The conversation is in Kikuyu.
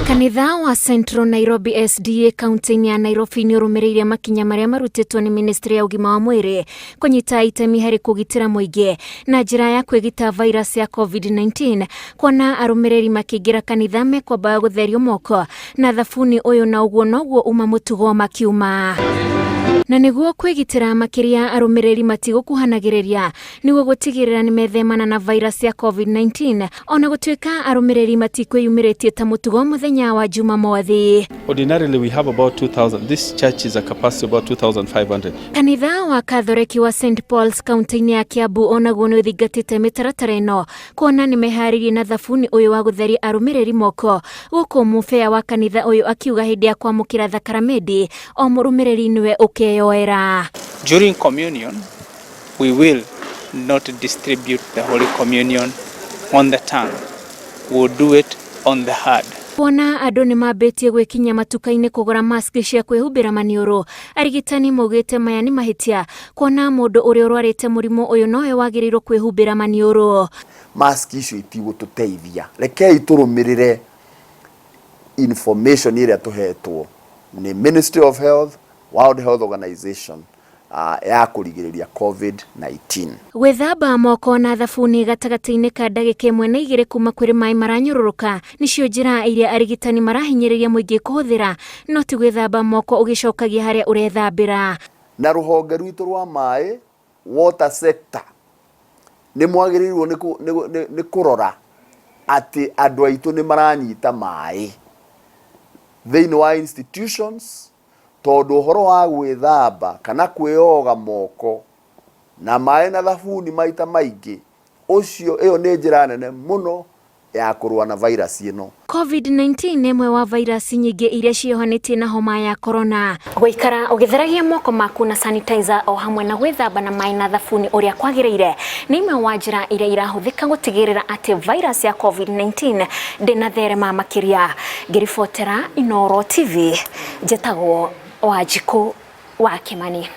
Kanitha wa Central Nairobi SDA kaunti-inĩ ya Nairobi nĩ ũrũmĩrĩire makinya marĩa marutĩtwo nĩ ministry ya ũgima wa mwĩrĩ kũnyita itemi harĩ kũgitĩra mũingĩ na njĩra ya kwĩgita virus ya COVID-19, kuona arũmĩrĩri makĩingĩra kanitha mekwamba gũtherio moko na thabuni ũyũ, na ũguo noguo uma mũtugo makiuma. Na nĩguo kwĩgitĩra makĩria, arũmĩrĩri matigũkuhanagĩrĩria nĩguo gũtigĩrĩra nĩ methemana na virus ya COVID-19, ona gũtuĩka arũmĩrĩri matikwĩyumĩrĩtie ta mũtugo mũthenya wa Jumamothi. Ordinarily, we have about 2,000. This church is a capacity of about 2,500. Kanitha wa Kathoreki wa St Paul's kaunti-inĩ ya Kiambu onaguo nĩ ũthingatĩte mĩtaratara ĩno, kuona nĩ meharĩirie na thabuni ũyũ wa gũtheria arũmĩrĩri moko, gũkũ mũbea wa kanitha ũyũ akiuga hĩndĩ ya kwamũkĩra thakaramĩndi o mũrũmĩrĩri nĩwe ũkeyoera. During communion, we will not distribute the Holy Communion on the tongue. We'll do it on the heart. Kuona andũ nĩ mambĩtie gwĩkinya matuka-inĩ kũgũra mask cia kwĩhumbĩra maniũrũ, arigitani maugĩte maya nĩ mahĩtia, kuona mũndũ ũrĩa ũrwarĩte mũrimũ ũyũ nowe wagĩrĩirwo kwĩhumbĩra maniũrũ. Mask icio itigũtũteithia. Rekei tũrũmĩrĩre information ĩrĩa tũhetwo nĩ Ministry of Health, World Health Organization, ya kũrigĩrĩria COVID-19. Gwĩthamba moko na thabuni gatagatĩ-inĩ ka ndagĩka 1 na 2 kuma kũrĩ maĩ maranyũrũrũka nĩcio njĩra iria arigitani marahinyĩrĩria mũingĩ kũhũthĩra, no ti gwĩthamba moko ũgĩcokagia harĩa ũrethambĩra. Na rũhonge rwitũ rwa maĩ, water sector, nĩ mwagĩrĩirwo nĩ kũrora atĩ andũ aitũ nĩ maranyita maĩ thĩinĩ wa institutions, tondũ ũhoro wa gwĩthamba kana kwĩyoga moko na maĩ na thabuni maita maingĩ ũcio, ĩyo nĩ njĩra nene mũno ya kũrũa na virus ĩno. COVID-19 nĩ ĩmwe wa virus nyingĩ iria ciohanĩtie na homa ya corona. Gũikara ũgĩtheragia moko maku na sanitizer o hamwe na gwĩthamba na maĩ na thabuni ũrĩa kwagĩrĩire nĩ imwe wa njĩra iria irahũthĩka gũtigĩrĩra atĩ virus ya COVID-19 ndĩnatherema makĩria. Ngĩribotera Inooro TV, njĩtagwo Wanjikũ wa Kĩmani.